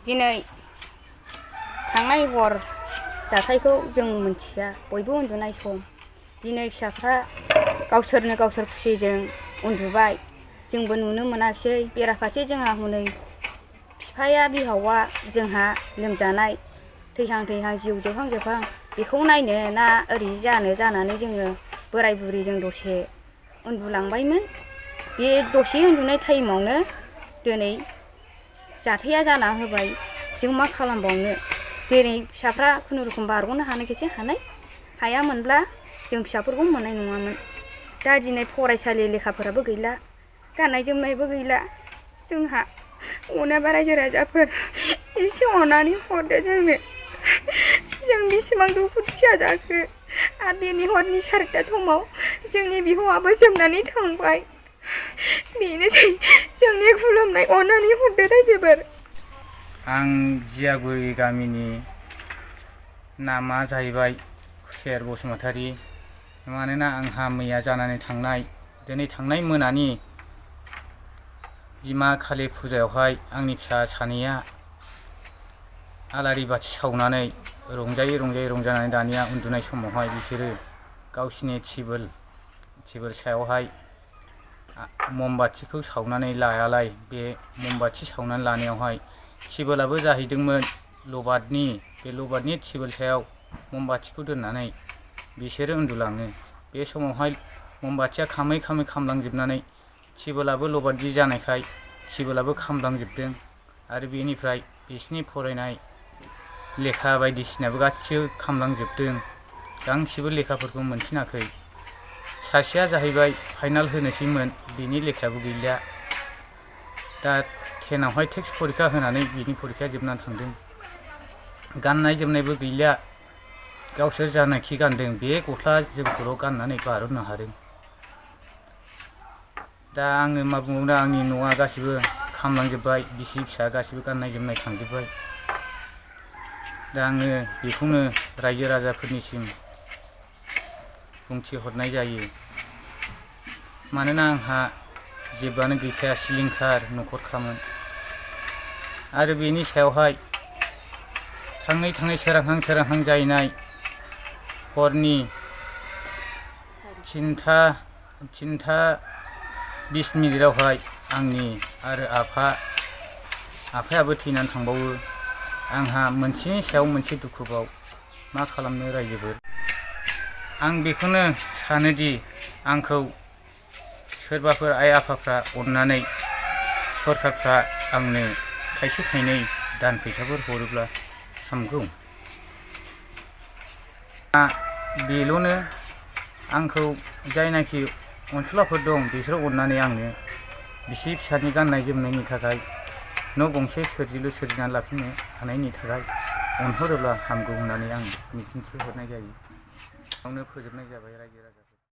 दिनै थांनाय हर जाथायखौ जों मिथिया बयबो उन्दुनाय सम दिनै फिसाफ्रा गावसोरनो गावसोर खुसिजों उन्दुबाय जोंबो नुनो मोनाखिसै बेराफारसे जोंहा हनै बिफाया बिहावा जोंहा लोमजानाय थैहां थैहां जिउ जोबहां जोबहां बेखौ नायनो ना ओरै जानानै जोङो बोराय बुरैजों दसे उन्दुलांबायमोन बे दसे उन्दुनाय टाइमावनो दिनै जाथाया जाना होबाय जों मा खालामबावनो दिनै फिसाफ्रा खुनुरुखुम बारग'नो हानायखौसो हायामोनब्ला जों फिसाफोरखौ मोननाय नङामोन दा दिनै फरायसालि लेखाफोराबो गैला गाननाय जोमनायबो गैला जोंहा अनाबा रायजो राजाफोर एसे अननानै हरदो जोंनो जों बेसेबां दुखुथिया जाखो आरो बेनि हरनि 4टा समाव जोंनि बिहावाबो जोबनानै थांबाय बेनोसै जोंनि खुलुमनाय अननानै हरदो रायजोफोर। आं जियागुरि गामिनि नामा जाहैबाय खुसेर बसुमतारी मानोना आंहा मैया जानानै दिनै थांनाय मोनानि बिमा कालि फुजायावहाय आंनि फिसा सानैया आलारि बाथि सावनानै रंजानानै दानिया उन्दुनाय समावहाय बिसोरो गावसिनि टेबोल सायावहाय ममबाथिखौ सावनानै लायालाय बे ममबाथि सावनानै लानायावहाय टेबोलाबो जाहैदोंमोन लबारनि बे लबारनि टेबोल सायाव ममबाथिखौ दोननानै बिसोरो उन्दुलाङो बे समावहाय ममबाथिया खामै खामलांजोबनानै टेबोलाबो लबारनि जानायखाय टेबोलाबो खामलांजोबदों आरो बेनिफ्राय बिसिनि फरायनाय लेखा बायदिसिनाबो गासिबो खामलांजोबदों गांसेबो लेखाफोरखौ मोनफिनाखै सासेया जाहैबाय फाइनाल होनोसैमोन बिनि लेखायाबो गैला दा 10आवहाय टेक्स्ट फरिखा होनानै बिनि फरिखाया जोबनानै थांदों गाननाय जोमनायबो गैला गावसोर जानाखि गानदों बे गस्ला जोमखौल' गाननानै बारहोनो हादों दा आङो मा बुंबावनो आंनि न'आ गासिबो खामलांजोबबाय बिसि फिसा गासिबो गाननाय जोमनाय थांजोबबाय दा आङो बेखौनो रायजो राजाफोरनिसिम बुंथिहरनाय जायो मानोना आंहा जेबोआनो गैखाया सिलिंखार न'खरखामोन आरो बेनि सायावहाय थाङै सोरांहां जाहैनाय हरनि 3टा 20 मिनिटावहाय आंनि आरो आफायाबो थैनानै थांबावो आंहा मोनसेनि सायाव मोनसे दुखुबाव मा खालामनो रायजोफोर आं बेखौनो सानोदि आंखौ सोरबाफोर आइ आफाफ्रा अननानै सरखारफ्रा आंनो थाइसे थाइनै दान फैसाफोर हरोब्ला हामगौ बेल'नो आंखौ जायनाखि अनसुलाफोर दं बिसोर अननानै आंनो बिसि फिसानि गाननाय जोमनायनि थाखाय न' गंसे सोरजिनानै लाफिननो हानायनि थाखाय अनहरोब्ला हामगौ होननानै आं मिजिंथि हरनाय जायो। बेयावनो फोजोबनाय जाबाय रायजो राजा।